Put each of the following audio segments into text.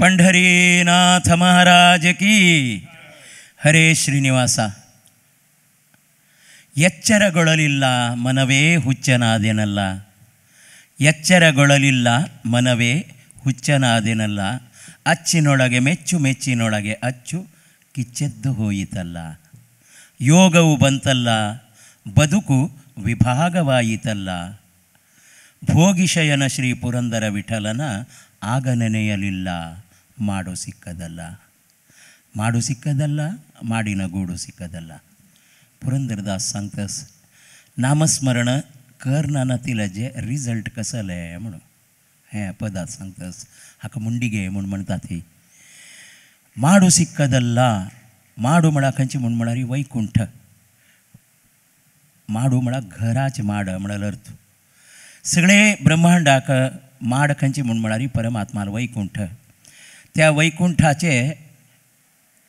पंढरीनाथ महाराज की. ಹರೇ ಶ್ರೀನಿವಾಸ. ಎಚ್ಚರಗೊಳ್ಳಲಿಲ್ಲ ಮನವೇ ಹುಚ್ಚನಾದೆನಲ್ಲ, ಎಚ್ಚರಗೊಳ್ಳಲಿಲ್ಲ ಮನವೇ ಹುಚ್ಚನಾದೆನಲ್ಲ, ಅಚ್ಚಿನೊಳಗೆ ಮೆಚ್ಚು ಮೆಚ್ಚಿನೊಳಗೆ ಅಚ್ಚು ಕಿಚ್ಚೆದ್ದು ಹೋಯಿತಲ್ಲ, ಯೋಗವು ಬಂತಲ್ಲ ಬದುಕು ವಿಭಾಗವಾಯಿತಲ್ಲ, ಭೋಗಿಶಯನ ಶ್ರೀ ಪುರಂದರ ವಿಠಲನ ಆಗ ನೆನೆಯಲಿಲ್ಲ ಮಾಡು ಸಿಕ್ಕದಲ್ಲ, ಮಾಡು ಸಿಕ್ಕದಲ್ಲ ಮಾಡಿನ ಗೂಡು ಸಿಕ್ಕದಲ್ಲ. पुरंदरदास सांगतस नामस्मरण करना नातिलाचे रिजल्ट कसले म्हणून हें पदांत सांगतस. हाका मुंडिगे म्हूण म्हणटा ती. माडू सिक्कदल्ल, माडू म्हळ्यार खंयची म्हूण म्हळ्यार वैकुंठ, माडू म्हळ्यार घराचे माड म्हळ्यार अर्थ. सगळे ब्रह्मांडाक माड खंयची म्हूण म्हळ्यार परमात्मा वैकुंठ. त्या वैकुंठाचे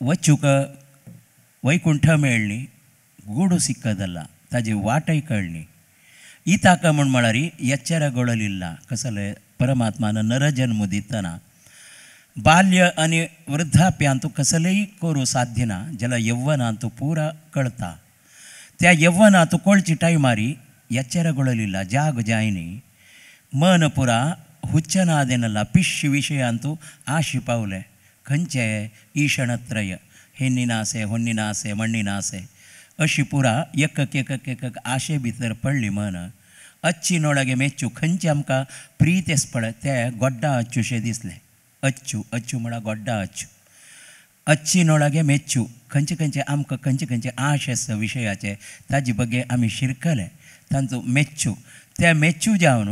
वचूक वैकुंठ मेळ्ळी, ಗೂಡು ಸಿಕ್ಕದಲ್ಲ, ತಾಜೆ ವಾಟೈ ಕಳ್ಳಿ. ಈತಾಕ म्हूण म्हळ्यार ಎಚ್ಚರಗೊಳ್ಳಲಿಲ್ಲ कसले परमात्मान नरजन्म दितना बाल्य आनी वृद्धाप्यांतू कसलेय करूं साध्य ना, जाल्यार यव्वनांतू पुरा कळता. त्या यव्वनांतू कळची टायमारी ಎಚ್ಚರಗೊಳ್ಳಲಿಲ್ಲ, ಜಾಗ ಜಾಯಿನಿ मन पुरा हुच्चनादेनಲ್ಲ, ಪಿಶ್ ವಿಷಯಾಂತೂ ಆಶಿ ಪಾವಲೆ. खंयचे ईशणत्रय, हेन्निन आसे होन्निन आसे मण्णीन आसे अशी पुरा एकक एकक एकक आशे भितर पडली मन. अच्चिनोळगे मेच्चू खंयचे आमकां प्रीत एस पळय ते गोड्डा अच्चूशे दिसले. अच्चू अच्चू म्हळ्यार गोड्डा अच्चू. अच्चिनोळगे मेच्चू खंयचे खंयचे आमकां खंयचे खंयचे आश आसा विशयाचे ताजे बगे आमी शिरकले तांचो मेच्चू. त्या मेच्चू जावन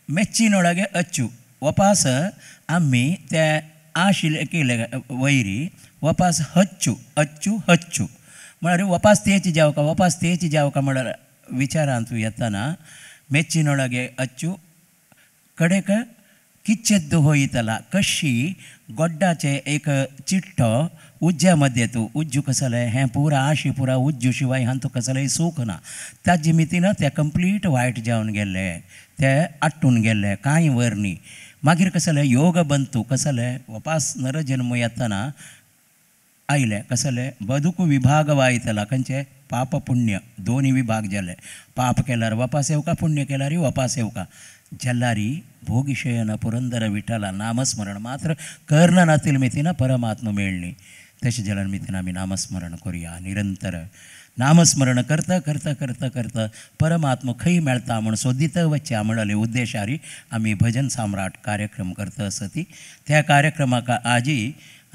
मेच्चिनोळगे अच्चू वपास आमी त्या आशिल्ले केले वैरी वपास हच्चू अच्चू हच्चू म्हळ्यार वपास तेची जावका वपास तेची जावका म्हळ्यार विचारांतू येतना ಮೆಚ್ಚಿನೊಳಗೆ ಅಚ್ಚು ಕಡೆಕ ಕಿಚ್ಚೆದ್ದು ಹೋಯಿತಲ್ಲ. कशी गोड्डाचे एक चिट्टो उज्ज्या मध्ये तूं उज्जू कसलें हें पुरा आशी पुरा उज्जू शिवाय हांतू कसलेंय सूख ना. ताजे मितीन ते कंप्लीट वायट जावन गेल्ले, ते आट्टून गेल्ले कांय वर न्ही. मागीर कसलें योग बंतू कसलें वपास नरजन्म येतना आयले कसले बदुकू विभाग वायतला. खंयचे पाप पुण्य दोन्ही विभाग जाले. पाप केल्यार वपास येवका, पुण्य केल्यार वपास येवका. जल्लारी भोगिशयन पुरंदर विठला नामस्मरण मात्र कर्ण नातील मितीन परमात्मा मेळणी. तशें जाल्यार मितीन आमी नामस्मरण करुया निरंतर. नामस्मरण करता करता करता करता परमात्मा खंय मेळटा म्हूण सोदीत वचया म्हणले उद्देशारी आमी भजन सम्राट कार्यक्रम करता आसती. त्या कार्यक्रमाक आजी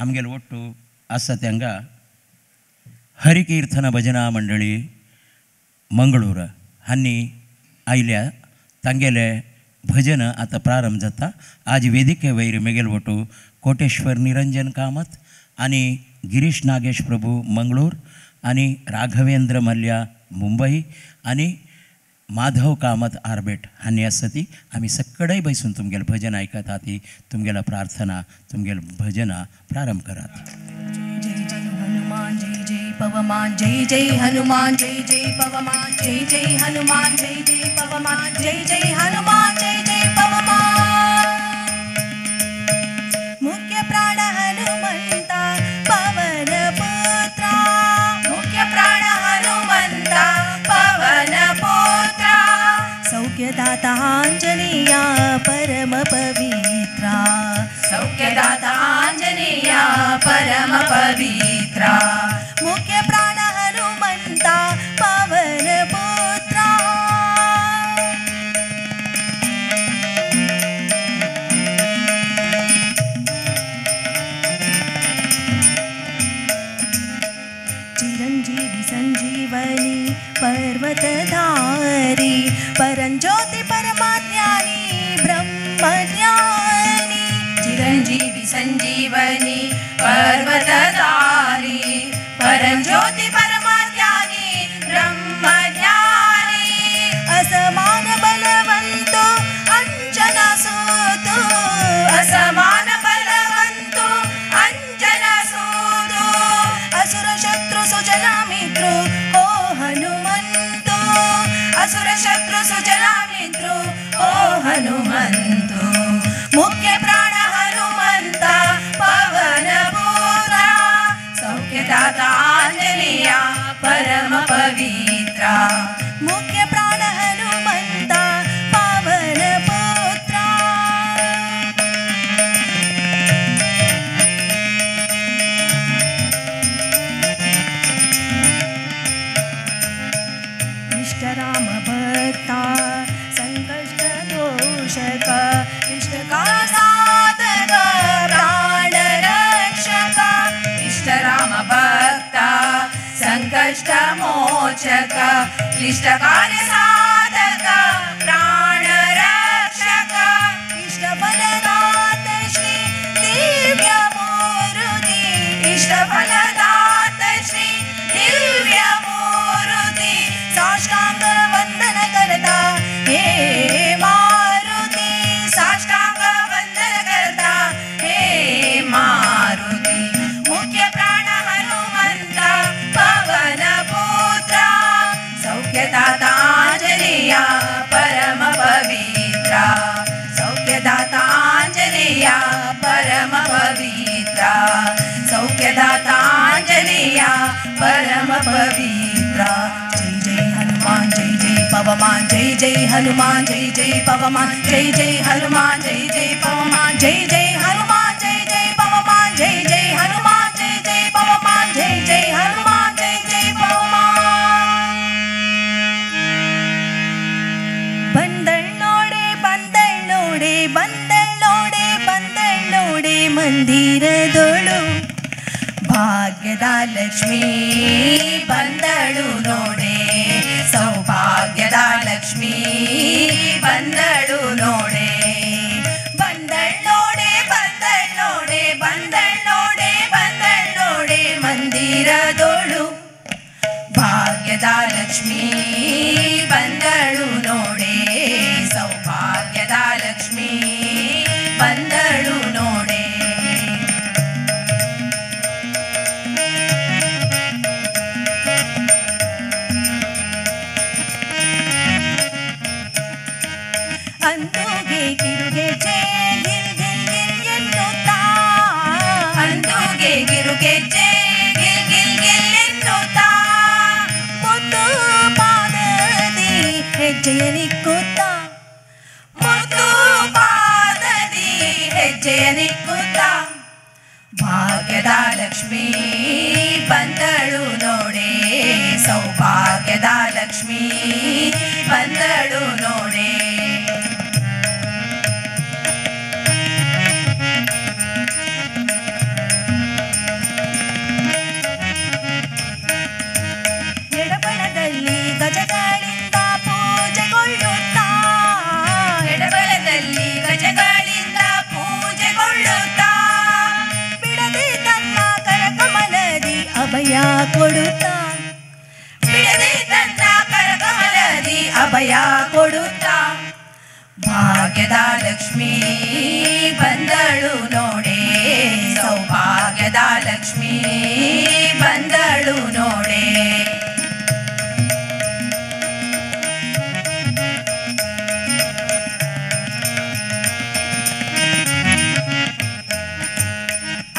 आमगेलो ಒಟ್ಟು आसा तेंगा हरिकीर्तन भजना मंडळी मंगळूर हांणी आयल्या तांगेले भजन आतां प्रारंभ जाता. आज वेदिके वयर मेगेल वटू कोटेश्वर निरंजन कामत आनी गिरीश नागेश प्रभू मंगळूर आनी राघवेंद्र मल्ल्या मुंबई आनी माधव कामत आर्बेट हांणी आसा ती. आमी सगळेय बसून तुमगेलें भजन आयकता ती, तुमगेल्या प्रार्थना तुमगेलें भजनां प्रारंभ करात. जय जय हनुमान जय जय पवमान जय जय हनुमान जय जय पवमान जय जय हनुमान जय जय पवमान जय जय हनुमान जय जय पवमान. मुख्य प्राण हनुमंता पवन पुत्रा, मुख्य प्राण हनुमंता पवन पुत्रा, सौख्यदाता आंजनेया परम पवित्रा, सौख्यदाता आंजनेया परम पवित्रा, मुख्य प्राण हनुमंता पवन पुत्रा. चिरंजीवी संजीवनी पर्वतधारी परंज्योति परमाज्ञानी ब्रह्मज्ञानी, चिरंजीवी संजीवनी पर्वतधारी परंज्योति परमाज्ञानी ब्रह्मज्ञानी, असमान बलवंतो अंजना सूतो, असमान बलवंतो अंजना सूतो, असुर शत्रु सुजना मित्रो ओ हनुमंतो, असुर शत्रु सुजना मित्रो ओ हनुमंतो, मुख्य प्राण हनुमंता रक्षक क्लिष्ट कार्य साधक प्राण रक्षक इष्ट फलदात श्री दिव्य मूर्ति इष्ट फलदात श्री दिव्य मूर्ति साष्टांग वंदन करता हे मारुती साष्टांग वंदन करता हे मारुती मुख्य प्राण हनुमंता पवन पुत्रा सौख्यदाता आंजनेया परम पवित्रा सौख्यदाता आंजनेया परम पवित्रा सौख्यदाता आंजनेया परम पवित्रा जय जय हनुमान जय जय पवमान जय जय हनुमान जय जय पवमान जय जय हनुमान जय जय पवमान जय जय हनुमान जय जय पवमान जय जय हनुमान जय जय पवमान जय जय हनुमान जय जय पवमान ಬಂದಳ್ಳೋಡೆ ಬಂದಳ್ಳೋಡೆ ಬಂದಳ್ಳೋಡೆ ಬಂದಳ್ಳೋಡೆ ಮಂದಿರದೊಳು ಭಾಗ್ಯದ ಲಕ್ಷ್ಮೀ ಬಂದಳು ನೋಡೆ ಸೌಭಾಗ್ಯದ ಲಕ್ಷ್ಮೀ ಬಂದಳು ನೋಡೆ ಬಂದಳ್ಳೋಡೆ ಬಂದಳ್ಳೋಡೆ ಬಂದಳ್ಳೋಡೆ ಬಂದಳ್ಳೋಡೆ ಮಂದಿರದೊಳು ಭಾಗ್ಯದ ಲಕ್ಷ್ಮೀ ಬಂದಳು ನೋಡೆ ಸೌಭಾಗ್ಯದ ಲಕ್ಷ್ಮೀ ಬಂದಳು ನೋಡೆ ಅಂದುಗೆ ಕಿರುಗೆಜ್ಜೆ ಗಿಲ್ ಗಿಲ್ ಗಿಲ್ ಎನ್ನುತ್ತಾ ಅಂದುಗೆ ಕಿರುಗೆಜ್ಜೆ ಗಿಲ್ ಗಿಲ್ ಗಿಲ್ ಎನ್ನುತ್ತಾ ಮುದ್ದು ಪಾದದಿ ಹೆಜ್ಜೆಯ ನಿಕ್ಕುತ್ತಾ ಮುದ್ದು ಪಾದದಿ ಹೆಜ್ಜೆಯ ನಿಕ್ಕುತ್ತಾ ಭಾಗ್ಯದ ಲಕ್ಷ್ಮೀ ಬಂದಳು ನೋಡೆ ಸೌಭಾಗ್ಯದ ಲಕ್ಷ್ಮೀ ಬಂದಳು ನೋಡೆ ಎಡಬಲದಲ್ಲಿ ಗಜಗಳಿಂದ ಪೂಜೆಗೊಳ್ಳುತ್ತಾ ಎಡಬಲದಲ್ಲಿ ಗಜಗಳಿಂದ ಪೂಜೆಗೊಳ್ಳುತ್ತಾ ಬಿಡದೆ ತನ್ನ ಕರಕಮಲದಿ ಅಭಯ ಕೊಡುತ್ತಾ ಬಿಡದೆ ತನ್ನ ಕರಕಮಲದಿ ಅಭಯ ಕೊಡುತ್ತಾ ಭಾಗ್ಯದ ಲಕ್ಷ್ಮೀ ಬಂದಳು ನೋಡೆ ಸೌಭಾಗ್ಯದ ಲಕ್ಷ್ಮೀ ಬಂದಳು ನೋಡೆ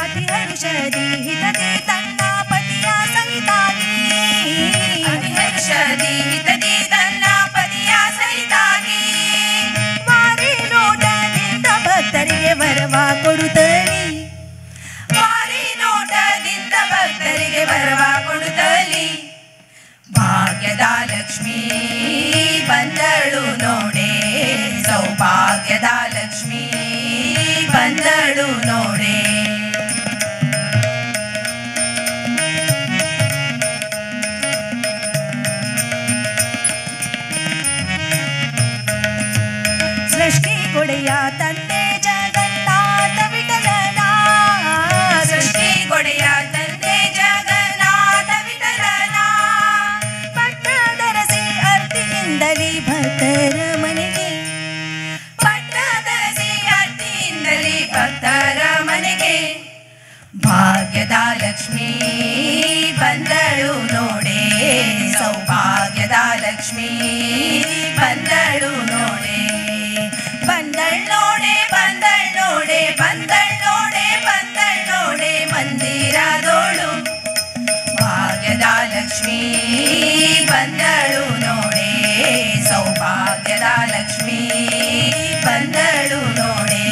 ಅತಿ ಹರುಷದಿ ಹಿತದಿ ತನ್ನ ಪತಿಯ ಸಹಿತಾಗಿ ಅತಿ ಹರುಷದಿ ಹಿತದಿ ತನ್ನ ಪತಿಯ ಸಹಿತಾಗಿ ವಾರಿ ನೋಟದಿಂದ ಭಕ್ತರಿಗೆ ವರವ ಕೊಡುತ್ತಲಿ ವಾರಿ ನೋಟದಿಂದ ಭಕ್ತರಿಗೆ ವರವ ಕೊಡುತ್ತಲಿ ಭಾಗ್ಯದ ಲಕ್ಷ್ಮೀ ಬಂದಳು ನೋಡೆ ಸೌಭಾಗ್ಯದ ಲಕ್ಷ್ಮೀ ಬಂದಳು ನೋಡೆ ಸೃಷ್ಟಿ ಕೊಡೆಯ ತಂದೆ ಜಗನ್ನಾಥ ವಿಠಲನ ಸೃಷ್ಟಿ ಕೊಡೆಯ ತಂದೆ ಜಗನ್ನಾಥ ವಿಠಲನ ಪಟ್ಟದರಸಿ ಅರ್ತಿಯಿಂದಲೇ ಭಕ್ತರ ಮನೆಗೆ ಪಟ್ಟದರಸಿ ಅರ್ತಿಯಿಂದಲೇ ಭಕ್ತರ ಮನೆಗೆ ಭಾಗ್ಯದ ಲಕ್ಷ್ಮೀ ಬಂದಳು ನೋಡೆ ಸೌಭಾಗ್ಯದ ಲಕ್ಷ್ಮೀ ಬಂದಳು ನೋಡೆ ಬಂದಳ್ಳೋಡೆ ಬಂದಳ್ಳೋಡೆ ಬಂದಳ್ಳೋಡೆ ಬಂದಳ್ಳೋಡೆ ಮಂದಿರದೋಳು ಭಾಗ್ಯದ ಲಕ್ಷ್ಮೀ ಬಂದಳು ನೋಡೆ ಸೌಭಾಗ್ಯದ ಲಕ್ಷ್ಮೀ ಬಂದಳು ನೋಡೆ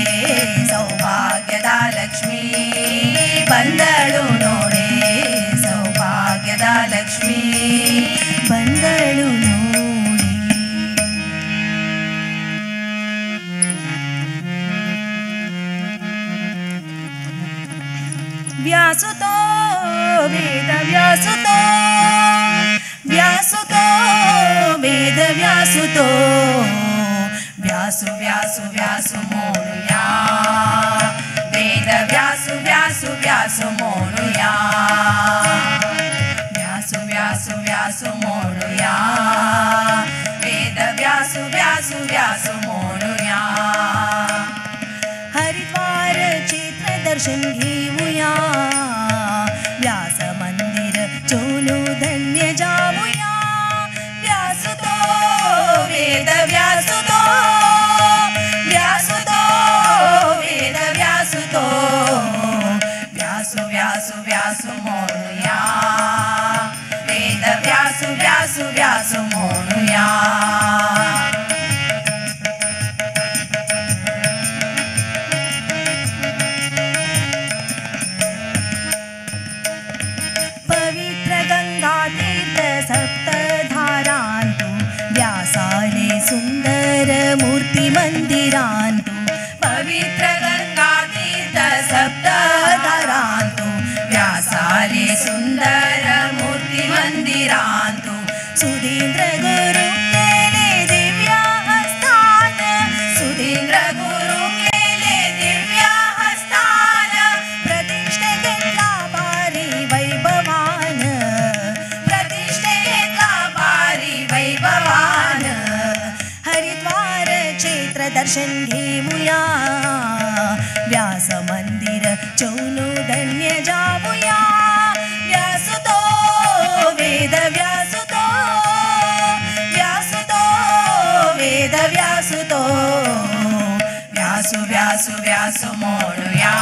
ಸೌಭಾಗ್ಯದ ಲಕ್ಷ್ಮೀ ಬಂದಳು ನೋಡೆ ಸೌಭಾಗ್ಯದ ಲಕ್ಷ್ಮೀ ಬಂದಳು ನೋಡಿ. ವ್ಯಾಸುತೋ ವೇದ ವ್ಯಾಸುತೋ ವ್ಯಾಸುತೋ व्यासुतो व्यासु व्यासु व्यासु म्हणुया वेद व्यासु व्यासु व्यासु म्हणुया व्यासु व्यासु व्यासु म्हणुया वेद व्यासु व्यासु व्यासु म्हणुया हरिद्वार क्षेत्र दर्शन घेऊया व्यास मंदिर चोलू धन्य जाऊया व्यासुतो वेद व्यासुतो व्यासुतो वेद व्यासुतो व्यासु व्यासु व्यासु म्हणुया वेद व्यासु व्यासु व्यासु म्हणुया पवित्र गंगा तीर्थ सप्तधारांतु व्यासाले सुंदर मूर्ति मंदिरांतु पवित्र गंगा तीर्थ सप्तधारांतु व्यासाले सुंदर मूर्ति मंदिरांतु सुधींद्र गुरु केले दिव्य स्थान सुधींद्र गुरु केले दिव्य स्थान प्रतिष्ठे घेतला भारी वैभवान प्रतिष्ठे घेतला भारी वैभवान हरिद्वार क्षेत्र दर्शन घेऊया व्यास मंदिर चौनु धन्य जाऊया व्यासुतो वेद व्यासुतो व्यासुतो वेद व्यासुतो व्यासु व्यासु व्यासु म्हणुया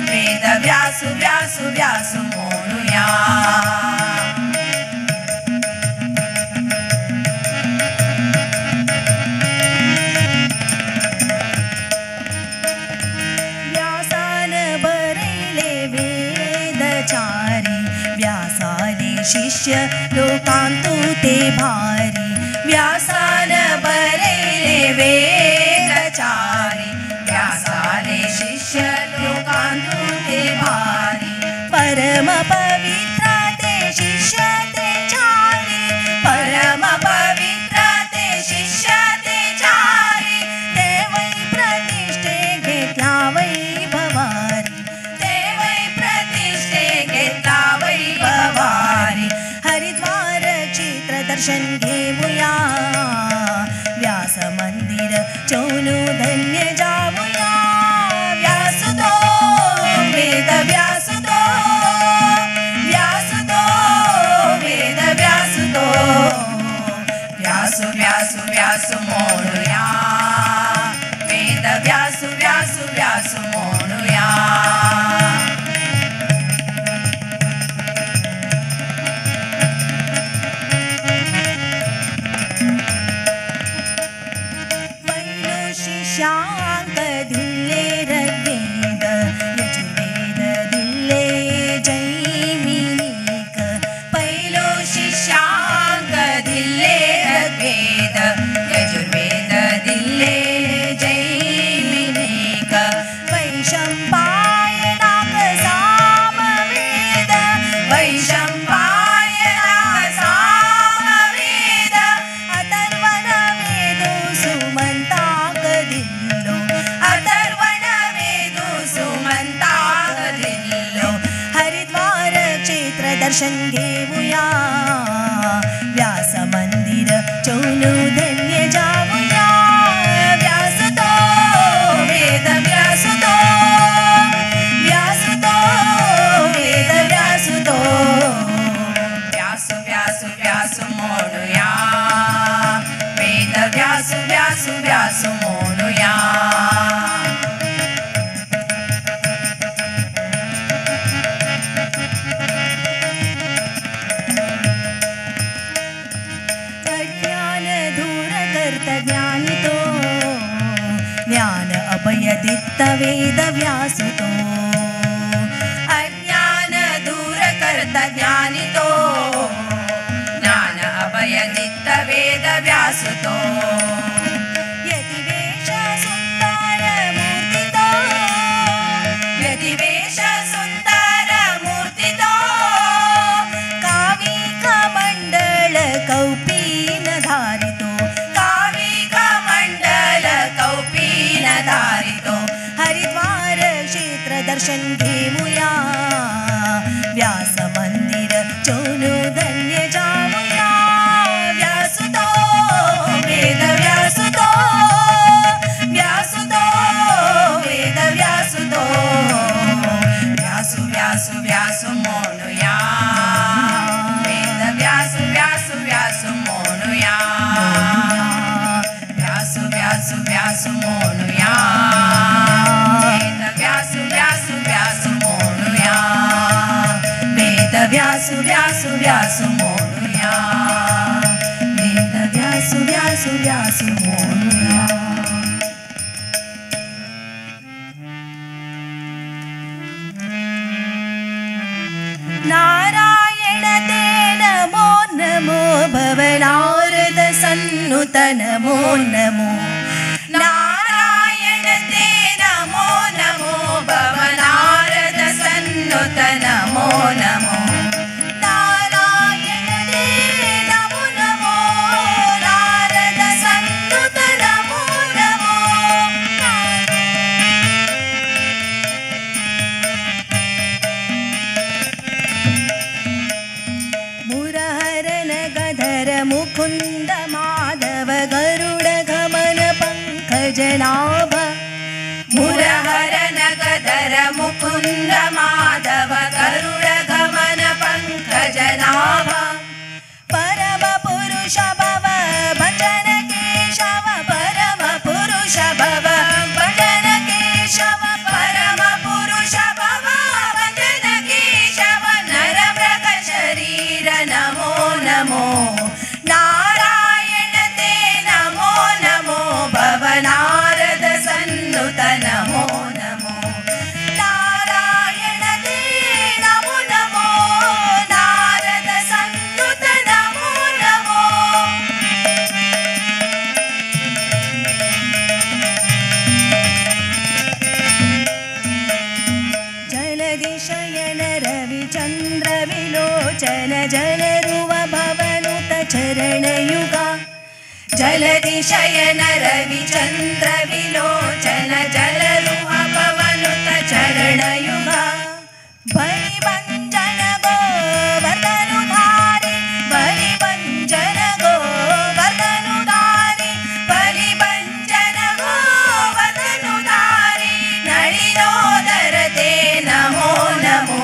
वेद व्यासु व्यासु व्यासु म्हणुया व्यासान बरयले वेदचारी व्यासाले शिष्य लोकांतु ते भारी व्यासान बरयले वेदचारी व्यासाले शिष्य लोकांतु ते भारी परम पवित्र ते शिष्य ते चारी परम पवित्र ते शिष्य ते चारी ते वै प्रतिष्ठे घेतला वैभवारी ते वै प्रतिष्ठे घेतला वैभवारी हरिद्वार क्षेत्र दर्शन घेऊया व्यास मंदिर चौनु धन्य जाऊया व्यासुतो वेद व्यासुतो व्यासुतो वेद व्यासुतो व्यासु व्यासु व्यासु म्हणुया वेद व्यासु व्यासु व्यासु म्हणुया पैलो शिष्यांक दिले ऋग्वेद यजुर्वेद दिले जैमिनीक पैलो शिष्यांक दिले ऋग्वेद यजुर्वेद दिले जैमिनीक वैशंपायनाक सामवेद वैशंपायनाक सामवेद अथर्वण वेदो सुमंताक दिल्लो अथर्वण वेदो सुमंताक दिल्लो हरिद्वार क्षेत्र दर्शन घेऊया व्यास मंदिर चौनु धन्य जाऊया व्यासुतो वेद व्यासुतो व्यासुतो वेद व्यासुतो व्यासु व्यासु व्यासु म्हणुया वेद व्यासु व्यासु व्यासु म्हणुया अज्ञान दूर करत ज्ञानितो ज्ञान अभय दित्त वेद व्यासुतो अज्ञान दूर करत ज्ञानितो ज्ञान अभय दित्त वेद व्यासुतो यतिवेश सुंदर मूर्तितो यतिवेश सुंदर मूर्तितो कावी कमंडळ कौपीन दर्शन घेऊया व्यास मंदिर चोनु धन्य जाऊया व्यासुतो वेद व्यासुतो व्यासुतो वेद व्यासुतो व्यासु व्यासु व्यासु मोनुया वेद व्यासु व्यासु व्यासु मोनुया व्यासु व्यासु व्यासु मोनुया वेद व्यासु व्यासु व्यासु मोनुया वेद व्यासु व्यासु व्यासु मोनुया वेद व्यासु व्यासु व्यासु मोनुया. नारायण ते नमो नमो भवनारद सन्नुत नमो नमो नारायण ते नमो नमो भवनारद सन्नुत नमो नमो नारायण ते नमो नमो नारद सन्नुत नमो नमो. मुरहरन गधर मुकुंद माधव गरुड गमन पंकजनाभ मुरहरन गधर मुकुंद माधव गरुड गमन पंकजनाभ परम पुरुष भव भजन केशव परम पुरुष भव भजन केशव परम पुरुष भव भजन केशव नर मृग शरीर नमो नमो नारायण ते नमो नमो भवनारद सन्नुत नमो नमो नारायण ते नमो नमो नारद सन्नुत नमो नमो. जलदिशयन रविचन्द्र विलोचन जलरुव भवनुत चरणयुगा जलदिशयन रविचन्द्र विलोचन जलरुह भवनुत चरणयुगा बलिभञ्जन गोवर्धनुधारि बलिभञ्जन गोवर्धनुधारि बलिभञ्जन गोवर्धनुधारि नलिनोदर ते नमो नमो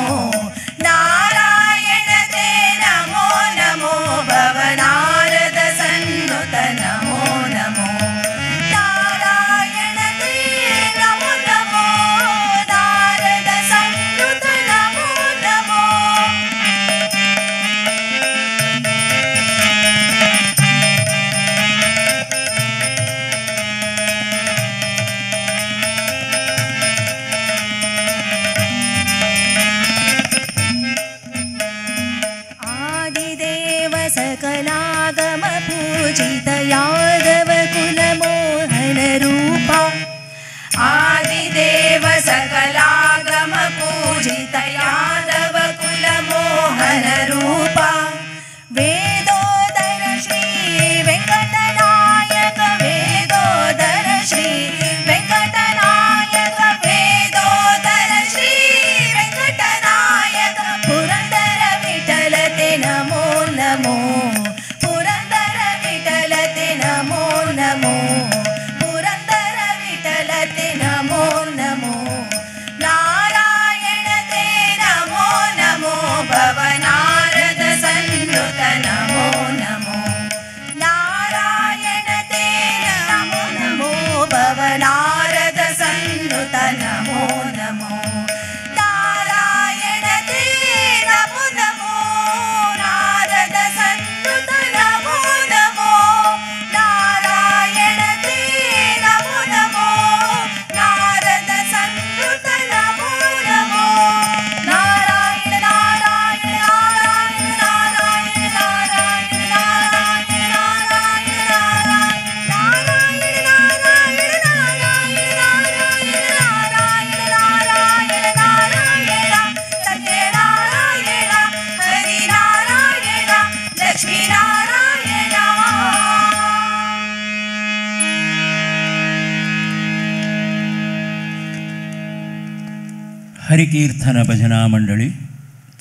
नारायण ते नमो नमो भवनारद सन्नुत नमो नमो नारायण हरिकीर्तन भजना मंडळी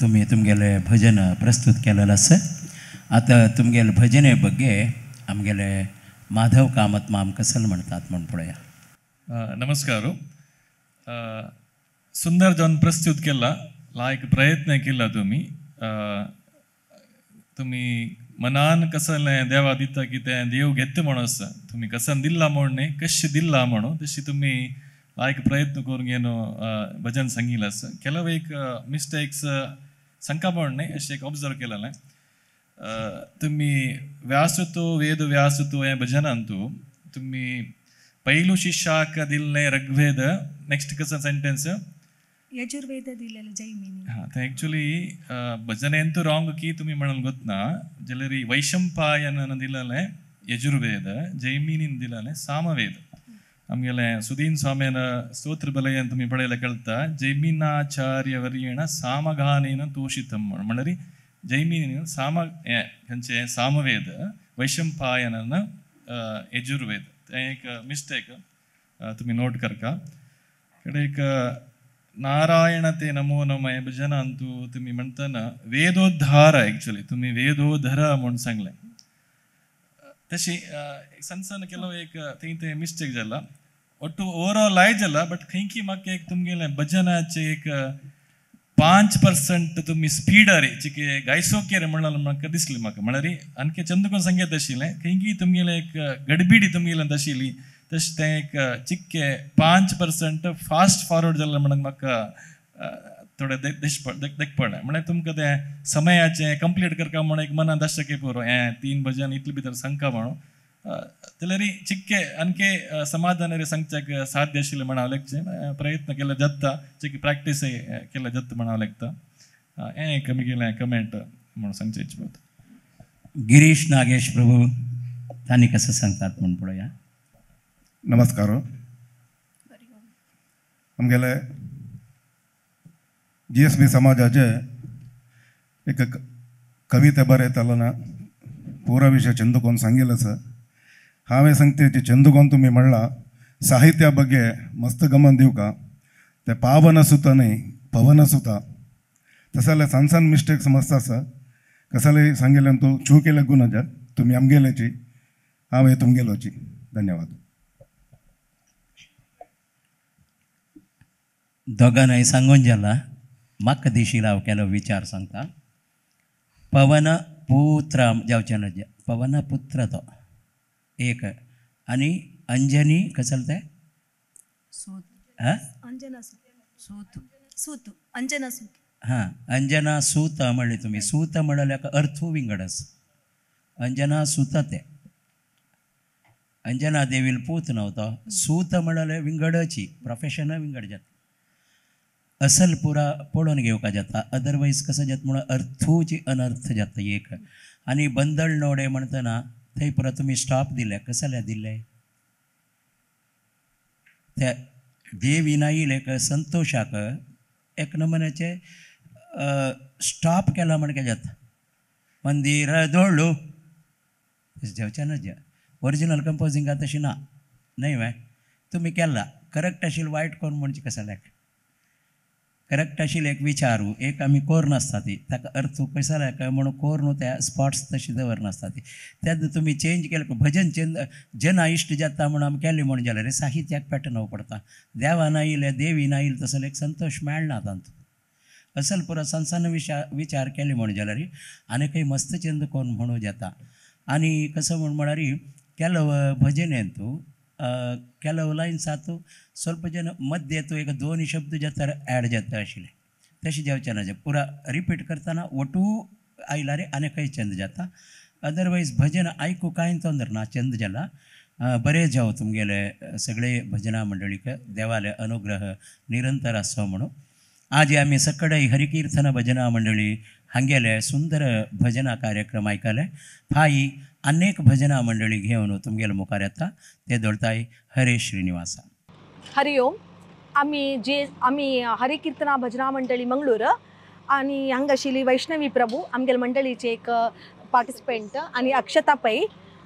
तुम्ही तुमगेले भजन प्रस्तुत केलेलं आसा. आतां तुमगेले भजने ಬಗ್ಗೆ आमगेले माधव कामत माम कसल म्हणतात म्हण पळया. नमस्कार. सुंदर जावन प्रस्तुत केला, लायक प्रयत्न केला तुम्ही. तुम्ही मनान कसलें देवा दिता की तें देव घेता म्हणून आसा, तुमी कसन दिल्ला म्हूण न्ही, कशें दिल्ला म्हणून तशी तुमी लायक प्रयत्न करून घेवन भजन सांगिल्लें आसा. ಕೆಲವು एक मिस्टेक्स सांगता म्हूण न्ही, अशें एक ऑब्जर्व केलेलें. तुमी व्यासतो वेद व्यासतो हें भजनांतू तुमी पयलू शिष्याक दिल्लें ऋग्वेद, नेक्स्ट कसं सेंटेन्स यजुर्वेद दिलेलं जैमिनी. हां, ते एक्चुअली भजनेंतू रॉंग की तुमी म्हणून गोतना जाल्यार वैशंपायन दिलेलें यजुर्वेद, जैमिनीन दिलेलें सामवेद. आमगेलें सुदीन स्वाम्यान स्तोत्र बलयन तुमी पळयल्यार कळटा, जैमिनाचार्य वर्येण सामगानेन तोषितम म्हण, म्हणल्यार जैमिनीन साम हें खंयचें सामवेद, वैशंपायनान यजुर्वेद. तें एक मिस्टेक तुमी नोट करका. कडेन एक नारायण ते नमो नम हें भजनांतू तुमी म्हणटना वेदोद्धार, एक्चुअली तुमी वेदोधर म्हूण सांगलें. तशी सण सण ಕೆಲವು एक थंय ते मिस्टेक जाला, ಒಟ್ಟು ओवरऑल आय जाला, बट खंयकी म्हाका एक तुमगेलें भजनाचें एक 5% तुमी स्पीडार चिके गायसोकेर म्हणल्यार म्हाका दिसली म्हाका, म्हळ्यार आणखी चंदकोन संगीत आशिल्लें, खंयकी तुमगेलें एक गडबिडी तुमगेलें आशिल्ली, तशें तें एक चिक्के 5% फास्ट फॉरवर्ड जालें म्हणून म्हाका थोडें देखपडलें. म्हळ्यार तुमकां तें समयाचें कंप्लीट करता म्हणून एक मनांत आसचें की पुरो हें 3 भजन इतले भितर सांगता म्हणून, जाल्यार चिक्के आणखी समाधान सांगच्याक साध्य आशिल्लें म्हण हांव लेखचें प्रयत्न केल्यार जाता, चिक्के प्रॅक्टीस केल्यार जाता म्हण हांव लेखता. हें एक म्हगेलें कमेंट म्हणून सांगचें इच्छा. गिरीश नागेश प्रभू तांणी कसं सांगतात म्हूण पळोवया. नमस्कार. आमगेले GSB समाजाचे एक कविता बरयतालो ना पुरा विशय चंदुकोन सांगिल्लें आसा. हांवें सांगते ती चंदुकोन तुमी म्हणलां साहित्या ಬಗ್ಗೆ मस्त गमन दिवका, ते पावन सुता न्ही पवन सुता, तशें जाल्यार सान सान मिस्टेक्स मस्त आसा. कसले सांगिल्ल्यान तूं चूक केल्या गुण तुमी आमगेल्याची, हांवें तुमगेलोची. धन्यवाद. दोगांय सांगून जाला म्हाका दिशील हांव केलो विचार सांगता. पवन पुत्र जावचें ना, पवन पुत्र तो एक, आनी अंजनी कसल तें अंजना सूत, सूत अंजना सूत. हां, अंजना सूत म्हणलें तुमी. सूत म्हणल्यार अर्थ विंगड आसा. अंजना सूत तें अंजना देवील पूत न्हू तो, सूत म्हणल्यार विंगडची प्रोफेशन विंगड जाता. असल पुरा पळोवन घेवपाक जाता, अदरवायज कसं जाता म्हणून अर्थूची अनर्थ जाता एक. आनी बंदल नोडे म्हणटना थंय पुरा तुमी स्टॉप दिले, कसले दिले त्या देवी नाईल एक संतोशाक एक नमुन्याचे स्टॉप केला म्हण कितें जाता. मंदिर दोळू जेवचें ना, जे ओरिजिनल कंपोजिंगा तशी ना न्हय वे तुमी केला करेक्ट आशिल्लें वायट कोण म्हणचें कसल्याक करेक्ट आशिल्लें एक विचारू एक आमी कोर नासता ती ताका अर्थ कसल्याक काय म्हणून कोर न्हू त्या स्पॉट्स तशी दवरनासता ती तेन्ना तुमी चेंज केले भजन चेंज जना इश्ट जाता म्हणून आमी केलें म्हणून जाल्यार साहित्याक पॅटर्न पडटा. देवान आयिल्लें देवीन आयिल्लें तसो एक संतोश मेळना तांतूं. असल पुरो सनसान विचार केले म्हणून जाल्यार आनी खंय मस्त चेंज कोण म्हणूं जाता. आनी कसं म्हण म्हळ्यार ಕೆಲವು ಭಜನೆ ಅಂತೂ ಕೆಲವು लायन्स आतां ಸ್ವಲ್ಪ जन मध्य तो एक दोन शब्द जाता ॲड जाता आशिल्ले तशें जावचें ना, पुरा रिपीट करतना ओटू आयला रे आनी खंय चंद जाता. अदरवायज भजन आयकू कांय तोंदर ना चंद जाला. बरें जावं तुमगेले सगळे भजना मंडळीक देवाले अनुग्रह निरंतर आसचो म्हणून. आज आमी सकडे हरिकीर्तन भजना मंडळी हांगेले सुंदर भजना कार्यक्रम आयकले. फाई अनेक भजना मंडळी घेवन तुमगेले मुखार येता ते दोळताय. हरे श्रीनिवासा. हरि ओम. आमी जे आमी हरिकीर्तना भजना मंडळी मंगळूर आनी हांगा आशिल्ली वैष्णवी प्रभू आमगेले मंडळीचे एक पार्टिसिपेंट आनी अक्षता पै,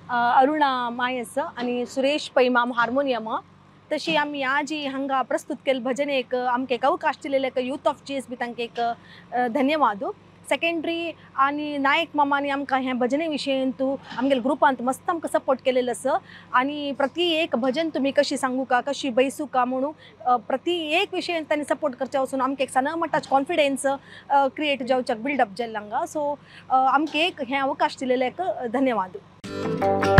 अरुणा मायस आनी सुरेश पै माम हार्मोनियम. तशी आमी आजी हांगा प्रस्तुत केल्ले भजन एक आमकां एक अवकाश दिलेले यूथ ऑफ GSB तांकां एक धन्यवाद. सेकेंडरी आनी नायक मामांनी आमकां हें भजने विशयंतू आमगेले ग्रुपांत मस्त आमकां सपोर्ट केलेलो आसा आनी प्रति एक भजन तुमी कशी सांगू का कशी बैसू का म्हणून प्रति एक विशयन तांणी सपोर्ट करचे वचून आमकां एक सना मटाच कॉन्फिडन्स क्रिएट जावच्याक बिल्डअप जाल्लें हांगा. सो आमकां एक हें अवकाश दिलेले एक धन्यवाद.